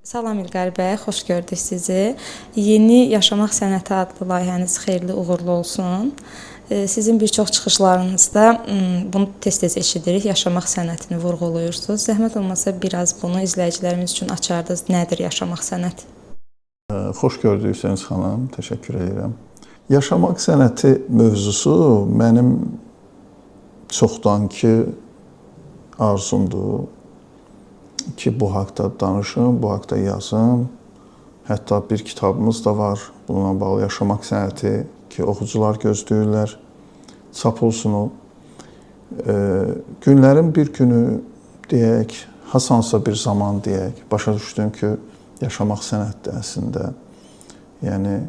Salam İlqar bəy, xoş gördük sizi. Yeni Yaşamaq Sənəti adlı layihəniz xeyirli uğurlu olsun. Sizin bir çox çıxışlarınızda bunu tez-tez eşidirik, yaşamaq sənətini vurğuluyursunuz. Zəhmət olmasa biraz bunu izləyicilərimiz üçün açardınız. Nədir yaşamaq sənəti? Xoş gördük Hüseyn xanım, təşəkkür edirəm. Yaşamaq sənəti mövzusu mənim çoxdankı arzumdur ki, bu haqda danışım, bu haqda yazım. Hətta bir kitabımız da var bununla bağlı, Yaşamaq sənəti ki, oxucular gözləyirlər, çap olsun o. Günlərin bir günü deyək, hasansa bir zaman deyək, başa düşdüm ki, yaşamaq sənətdir əslində. Yəni,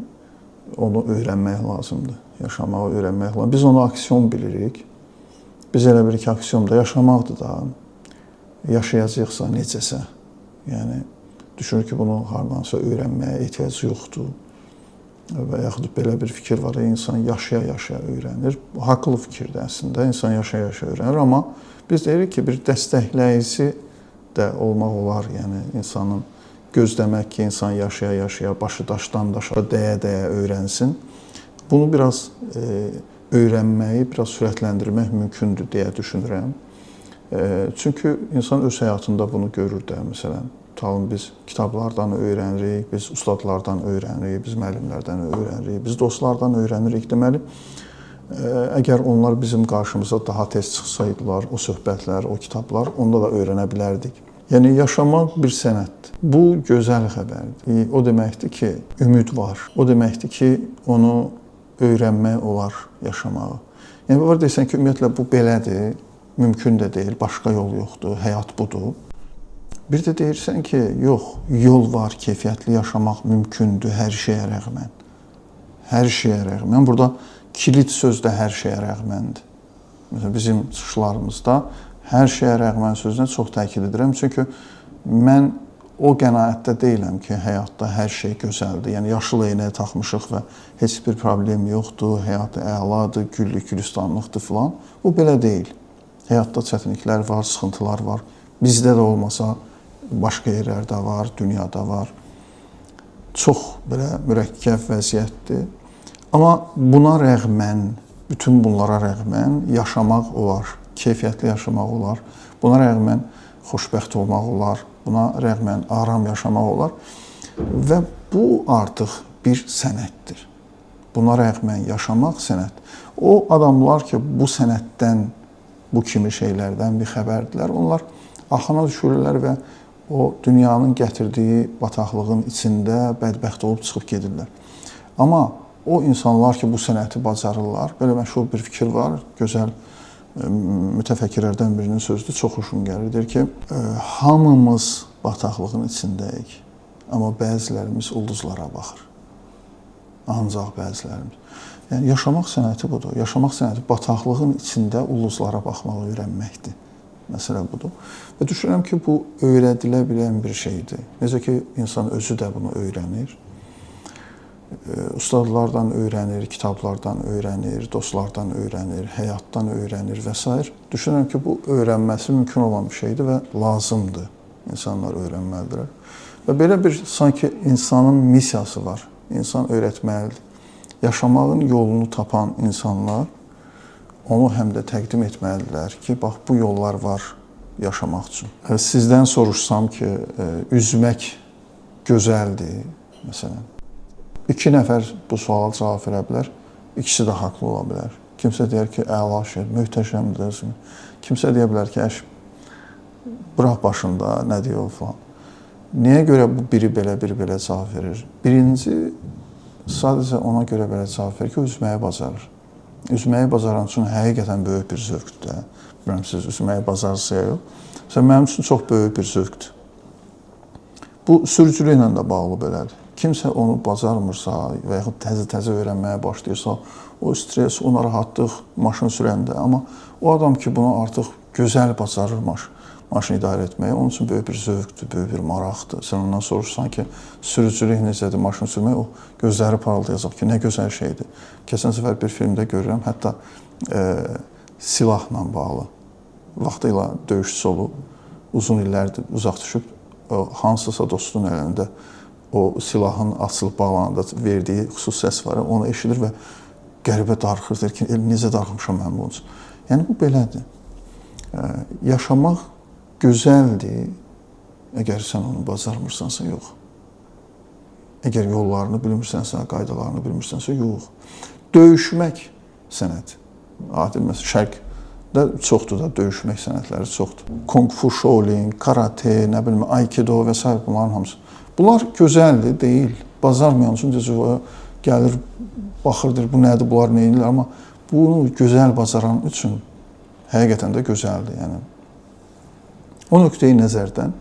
onu öyrənmək lazımdır, yaşamağı öyrənmək lazımdır. Biz onu aksiyon bilirik. Biz elə bilirik ki, aksiyon da yaşamaqdır da. Yaşayacaqsa necəsə. Yəni, düşünür ki, bunu hardansa öyrənməyə ehtiyac yoxdur. Və yaxud belə bir fikir var, insan yaşaya-yaşaya öyrənir. Bu haqlı fikirdir əslində, insan yaşaya-yaşaya öyrənir. Amma biz deyirik ki, bir dəstəkləyicisi də olmaq olar. Yəni, insanın gözləmək ki, insan yaşaya-yaşaya, başı daşdan daşa dəyə-dəyə öyrənsin. Bunu biraz öyrənməyi, biraz sürətləndirmək mümkündür deyə düşünürəm. Çünki insan öz həyatında bunu görür də, məsələn. Tutalım, biz kitablardan öyrənirik, biz ustadlardan öyrənirik, biz müəllimlərdən öyrənirik, biz dostlardan öyrənirik. Deməli, əgər onlar bizim qarşımıza daha tez çıxsaydılar, o söhbətlər, o kitablar, onda da öyrənə bilərdik. Yəni, yaşamaq bir sənətdir. Bu gözəl xəbərdir. O deməkdir ki, ümid var. O deməkdir ki, onu öyrənmək olar, yaşamağı. Yəni, var desən ki, ümumiyyətlə, bu belədir, mümkün də deyil, başqa yol yoxdur, həyat budur. Bir də deyirsən ki, yox, yol var, keyfiyyətli yaşamaq mümkündür hər şeyə rəğmən. Hər şeyə rəğmən. Burada kilit söz də hər şeyə rəğməndir. Məsələn, bizim çıxışlarımızda hər şeyə rəğmən sözünə çox təkid edirəm. Çünki mən o qənaətdə deyiləm ki, həyatda hər şey gözəldir. Yəni, yaşıl eynək taxmışıq və heç bir problem yoxdur, həyat əladır, güllük, gülistanlıqdır filan. Bu belə deyil. Həyatda çətinliklər var, sıxıntılar var. Bizdə də olmasa başqa yerlərdə var, dünyada var. Çox belə mürəkkəb vəziyyətdir. Amma buna rəğmən, bütün bunlara rəğmən yaşamaq olar, keyfiyyətli yaşamaq olar. Buna rəğmən xoşbəxt olmaq olar, buna rəğmən aram yaşamaq olar. Və bu artıq bir sənətdir. Buna rəğmən yaşamaq sənət. O adamlar ki, bu sənətdən, bu kimi şeylərdən bir xəbərdilər. Onlar axına düşürlər və o dünyanın gətirdiyi bataqlığın içində bədbəxt olub çıxıb gedirlər. Amma o insanlar ki, bu sənəti bacarırlar, belə məşhur bir fikir var, gözəl mütəfəkkirlərdən birinin sözüdür, çox xoşum gəlir. Deyir ki, hamımız bataqlığın içindəyik, amma bəzilərimiz ulduzlara baxır. Ancaq bəzilərimiz. Yəni, yaşamaq sənəti budur. Yaşamaq sənəti bataqlığın içində ulduzlara baxmağı öyrənməkdir. Məsələ budur. Və düşünürəm ki, bu öyrədilə bilən bir şeydir. Necə ki, insan özü də bunu öyrənir. Ustadlardan öyrənir, kitablardan öyrənir, dostlardan öyrənir, həyatdan öyrənir və s. Düşünürəm ki, bu öyrənməsi mümkün olan bir şeydir və lazımdır. İnsanlar öyrənməlidirlər. Və belə bir sanki insanın missiyası var. İnsan öyrətməlidir. Yaşamağın yolunu tapan insanlar onu həm də təqdim etməlidirlər ki, bax, bu yollar var yaşamaq üçün. Sizdən soruşsam ki, üzmək gözəldir, məsələn. 2 nəfər bu suala cavab verə bilər, ikisi də haqlı ola bilər. Kimsə deyər ki, əla şey, möhtəşəmdir. Kimsə deyə bilər ki, əş, bıraq başında, nə deyir o filan. Niyə görə bu biri belə, biri belə cavab verir? Birinci, sadəcə ona görə belə cavab verir ki, üzməyi bacarır. Üzməyi bacaran üçün həqiqətən böyük bir zövqdür də. Bilmirəm, siz üzməyi bacarırsınız ya yox. Məsələn, mənim üçün çox böyük bir zövqdür. Bu, sürücülüklə də bağlı belədir. Kimsə onu bacarmırsa və yaxud təzə-təzə öyrənməyə başlayırsa, o stres, o narahatlıq maşın sürəndə. Amma o adam ki, bunu artıq gözəl bacarır maşını idarə etməyi, onun üçün böyük bir zövqdür, böyük bir maraqdır. Sən ondan soruşsan ki, sürücülük necədir, maşın sürmək, o gözləri parıldayacaq ki, nə gözəl şeydir. Keçən səfər bir filmdə görürəm, hətta silahla bağlı. Vaxtı ilə döyüşçü olub, uzun illərdir uzaq düşüb, O hansısa dostun əlində o silahın açılıb bağlananda verdiyi xüsusi səs var, onu eşidir və qəribə darıxır, deyir ki, necə darıxmışam mən bunun üçün. Yəni bu belədir. Yaşamaq gözəldir, əgər sən onu bacarmırsansa, yox. Əgər yollarını bilmirsənsə, qaydalarını bilmirsənsə, yox. Döyüşmək sənəti. Adi məsələn, şərqdə çoxdur da, döyüşmək sənətləri çoxdur. Kung fu, Shaolin, karate, nə bilim, aikido və s. bunların hamısı. Bunlar gözəldir, deyil. Bacarmayan üçün necə gəlir, baxır, deyir, bu nədir, bunlar nə edirlər, amma bunu gözəl bacaran üçün həqiqətən də gözəldir. Yəni o nöqteyi nəzərdən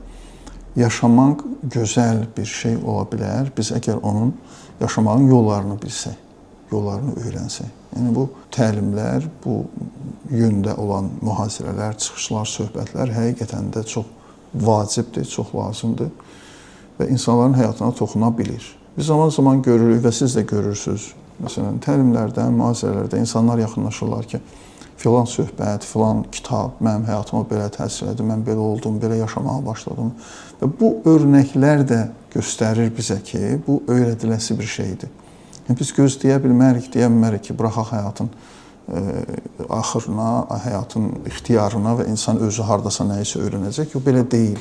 yaşamaq gözəl bir şey ola bilər. Biz əgər onun yaşamağın yollarını bilsək, yollarını öyrənsək. Yəni bu təlimlər, bu yöndə olan mühazirələr, çıxışlar, söhbətlər həqiqətən də çox vacibdir, çox lazımdır və insanların həyatına toxuna bilir. Biz zaman-zaman görürük və siz də görürsünüz. Məsələn, təlimlərdə, mühazirələrdə insanlar yaxınlaşırlar ki, filan söhbət, filan kitab mənim həyatıma belə təsir elədi, mən belə oldum, belə yaşamağa başladım. Və bu örnəklər də göstərir bizə ki, bu öyrədiləsi bir şeydir. Yəni biz gözləyə bilmərik, deyə bilmərik ki, buraxaq həyatın axırına, həyatın ixtiyarına və insan özü hardasa nəyisə öyrənəcək. Yox, belə deyil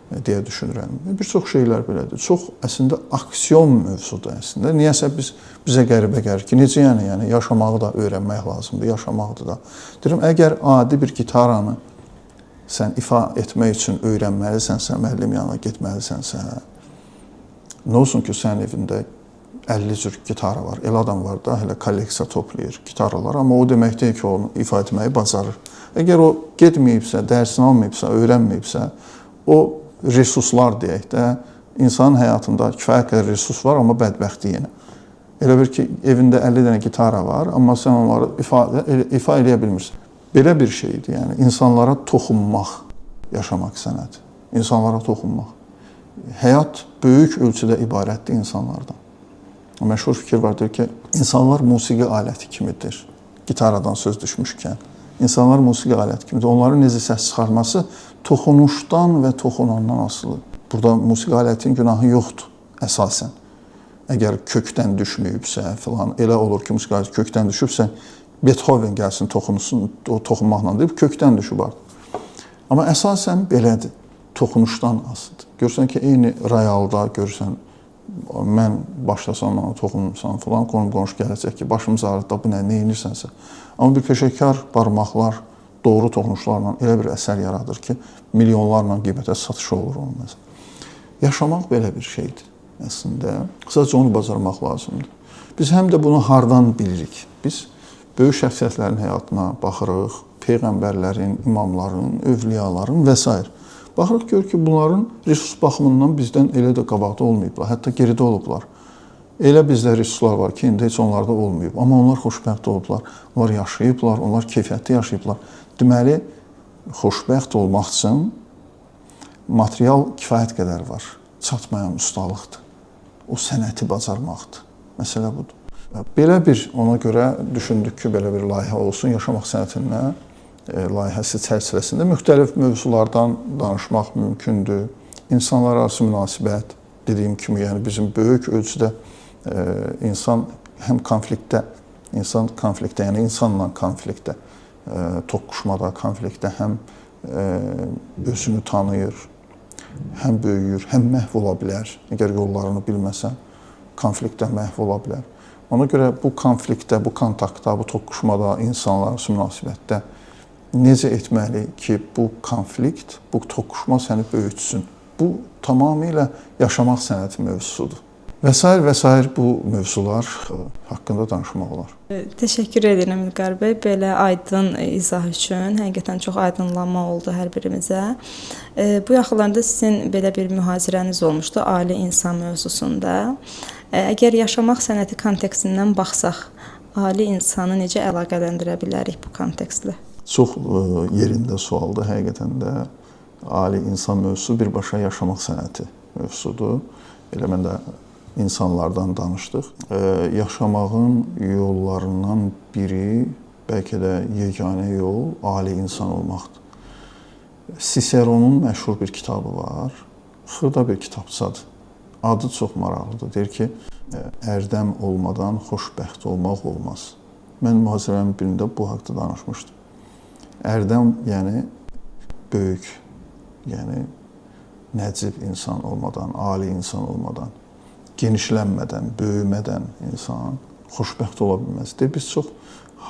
deyə düşünürəm. Bir çox şeylər belədir. Çox əslində aksiyon mövzudur əslində. Niyəsə bizə qəribə gəlir ki, necə yəni yaşamağı da öyrənmək lazımdır, yaşamaqdır da. Deyirəm, əgər adi bir gitaranı sən ifa etmək üçün öyrənməlisənsə, müəllim yanına getməlisənsə, nə olsun ki, sənin evində 50 cür gitara var. Elə adam var da, hələ kolleksiya toplayır gitaralar, amma o demək deyil ki, onu ifa etməyi bacarır. Əgər o getməyibsə, dərsini almayıbsa, öyrənməyibsə, o resurslar deyək də, insanın həyatında kifayət qədər resurs var, amma bədbəxtlik yenə. Elə bir ki, evində 50 dənə gitara var, amma sən onları ifa eləyə bilmirsən. Belə bir şeydir, yəni insanlara toxunmaq, yaşamaq sənəti. İnsanlara toxunmaq. Həyat böyük ölçüdə ibarətdir insanlardan. Məşhur fikir vardır ki, insanlar musiqi aləti kimidir. Gitaradan söz düşmüşkən. İnsanlar musiqi aləti kimidir. Onların necə səs çıxarması toxunuşdan və toxunandan asılıdır. Burada musiqi alətinin günahı yoxdur əsasən. Əgər kökdən düşməyibsə filan, elə olur ki, musiqi aləti kökdən düşübsə, Beethoven gəlsin, toxunsun, o toxunmaqla deyib, kökdən düşüb artıq. Amma əsasən belədir, toxunuşdan asılıdır. Görürsən ki, eyni royalda görürsən, mən başlasam, mənə toxunsan filan, qonum-qonşu gələcək ki, başımız ağrıdı da, bu nə, nə edirsənsə. Amma bir peşəkar barmaqlar doğru toxunuşlarla elə bir əsər yaradır ki, milyonlarla qiymətə satışı olur onun məsələn. Yaşamaq belə bir şeydir əslində. Sadəcə onu bacarmaq lazımdır. Biz həm də bunu hardan bilirik? Biz böyük şəxsiyyətlərin həyatına baxırıq, peyğəmbərlərin, imamların, övliyaların və s. Baxırıq, gör ki, bunların resurs baxımından bizdən elə də qabaqda olmayıblar, hətta geridə olublar. Elə bizdə resurslar var ki, indi heç onlarda olmayıb. Amma onlar xoşbəxt olublar, onlar yaşayıblar, onlar keyfiyyətli yaşayıblar. Deməli, xoşbəxt olmaq üçün material kifayət qədər var. Çatmayan ustalıqdır. O sənəti bacarmaqdır. Məsələ budur. Belə bir, ona görə düşündük ki, belə bir layihə olsun, yaşamaq sənətindən layihəsi çərçivəsində müxtəlif mövzulardan danışmaq mümkündür. İnsanlar arası münasibət, dediyim kimi, yəni bizim böyük ölçüdə insan həm konfliktdə, insan konfliktdə, yəni insanla konfliktdə, toqquşmada, konfliktdə həm özünü tanıyır, həm böyüyür, həm məhv ola bilər. Əgər yollarını bilməsə, konfliktdə məhv ola bilər. Ona görə bu konfliktdə, bu kontaktda, bu toqquşmada, insanlar arası münasibətdə necə etməli ki, bu konflikt, bu toqquşma səni böyütsün? Bu tamamilə yaşamaq sənəti mövzusudur. Və sair və sair bu mövzular haqqında danışmaq olar. Təşəkkür edirəm İlqar bəy, belə aydın izah üçün. Həqiqətən çox aydınlanma oldu hər birimizə. Bu yaxınlarda sizin belə bir mühazirəniz olmuşdu ali insan mövzusunda. Əgər yaşamaq sənəti kontekstindən baxsaq, ali insanı necə əlaqələndirə bilərik bu kontekstlə? Çox yerində sualdır. Həqiqətən də ali insan mövzusu birbaşa yaşamaq sənəti mövzusudur. Elə mən də insanlardan danışdıq. Yaşamağın yollarından biri, bəlkə də yeganə yol, ali insan olmaqdır. Siseronun məşhur bir kitabı var, Xırda bir kitabçadır. Adı çox maraqlıdır. Deyir ki, ərdəm olmadan xoşbəxt olmaq olmaz. Mən mühazirələrin birində bu haqda danışmışdım. Ərdəm, yəni böyük, yəni nəcib insan olmadan, ali insan olmadan, genişlənmədən, böyümədən insan xoşbəxt ola bilməz. Deyir, biz çox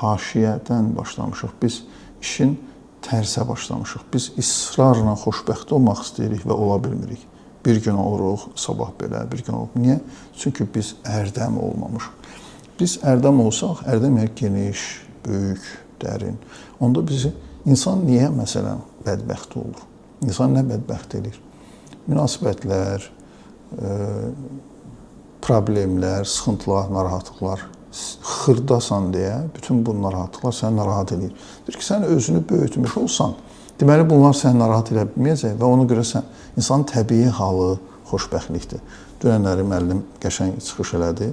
haşiyədən başlamışıq. Biz işin tərsə başlamışıq. Biz israrla xoşbəxt olmaq istəyirik və ola bilmirik. Bir gün oluruq, sabah belə, bir gün oluruq. Niyə? Çünki biz ərdəm olmamışıq. Biz ərdəm olsaq, ərdəm yəni geniş, böyük, dərin. Onda bizi insan niyə məsələn bədbəxt olur? İnsan nə bədbəxt eləyir? Münasibətlər, problemlər, sıxıntılar, narahatlıqlar. Xırdasan deyə bütün bu narahatlıqlar səni narahat eləyir. Deyir ki, sən özünü böyütmüş olsan, deməli bunlar səni narahat eləyə bilməyəcək və ona görə sən insanın təbii halı xoşbəxtlikdir. Dünənləri müəllim qəşəng çıxış elədi.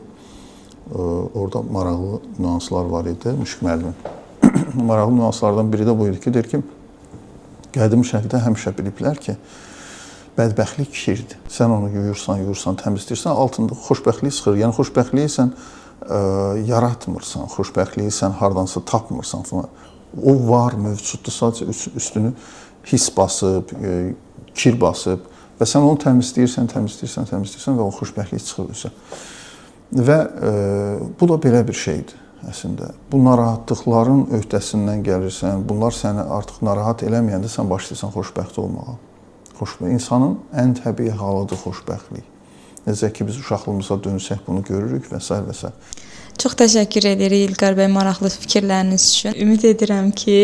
Orada maraqlı nüanslar var idi Müşfiq müəllimin. Maraqlı nüanslardan biri də bu idi ki, deyir ki, qədim şərqdə həmişə biliblər ki, bədbəxtlik kirdir. Sən onu yuyursan, yuyursan, təmizləyirsən, altında xoşbəxtlik çıxır. Yəni xoşbəxtliyi sən yaratmırsan, xoşbəxtliyi sən hardansa tapmırsan falan. O var, mövcuddur. Sadəcə üstünü his basıb, kir basıb və sən onu təmizləyirsən, təmizləyirsən, təmizləyirsən və o xoşbəxtlik çıxır üzə. Və bu da belə bir şeydir əslində. Bu narahatlıqların öhdəsindən gəlirsən, bunlar səni artıq narahat eləməyəndə sən başlayırsan xoşbəxt olmağa. Xoşbəxt insanın ən təbii halıdır xoşbəxtlik. Necə ki biz uşaqlığımıza dönsək bunu görürük və sair və sair. Çox təşəkkür edirik İlqar bəy maraqlı fikirləriniz üçün. Ümid edirəm ki,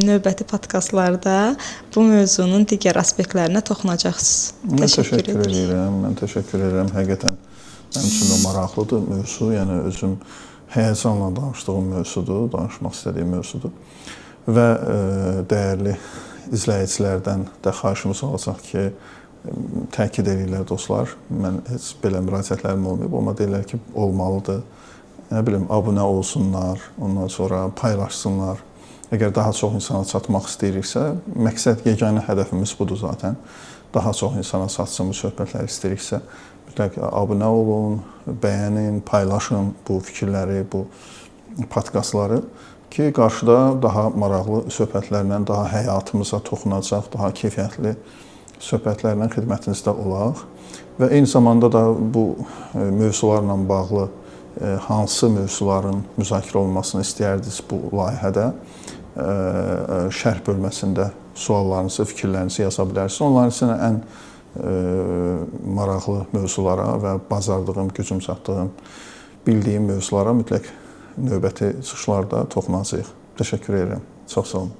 növbəti podkastlarda bu mövzunun digər aspektlərinə toxunacaqsınız. Mən təşəkkür edirəm. Mən təşəkkür edirəm. Həqiqətən mənim üçün də maraqlıdır mövzu. Yəni özüm həyəcanla danışdığım mövzudur, danışmaq istədiyim mövzudur. Və dəyərli izləyicilərdən də xahişimiz olacaq ki, təkid edirlər dostlar. Mən heç belə müraciətlərim olmayıb, amma deyirlər ki, olmalıdır. Nə bilim, abunə olsunlar, ondan sonra paylaşsınlar. Əgər daha çox insana çatmaq istəyiriksə, məqsəd, yeganə hədəfimiz budur zaten. Daha çox insana çatsın bu söhbətlər istəyiriksə, mütləq abunə olun, bəyənin, paylaşın bu fikirləri, bu podkastları ki, qarşıda daha maraqlı söhbətlərlə, daha həyatımıza toxunacaq, daha keyfiyyətli söhbətlərlə xidmətinizdə olaq. Və eyni zamanda da bu mövzularla bağlı hansı mövzuların müzakirə olunmasını istəyərdiniz bu layihədə, şərh bölməsində suallarınızı, fikirlərinizi yaza bilərsiniz. Onların içində ən maraqlı mövzulara və bacardığım, gücüm çatdığım, bildiyim mövzulara mütləq növbəti çıxışlarda toxunacağıq. Təşəkkür edirəm. Çox sağ olun.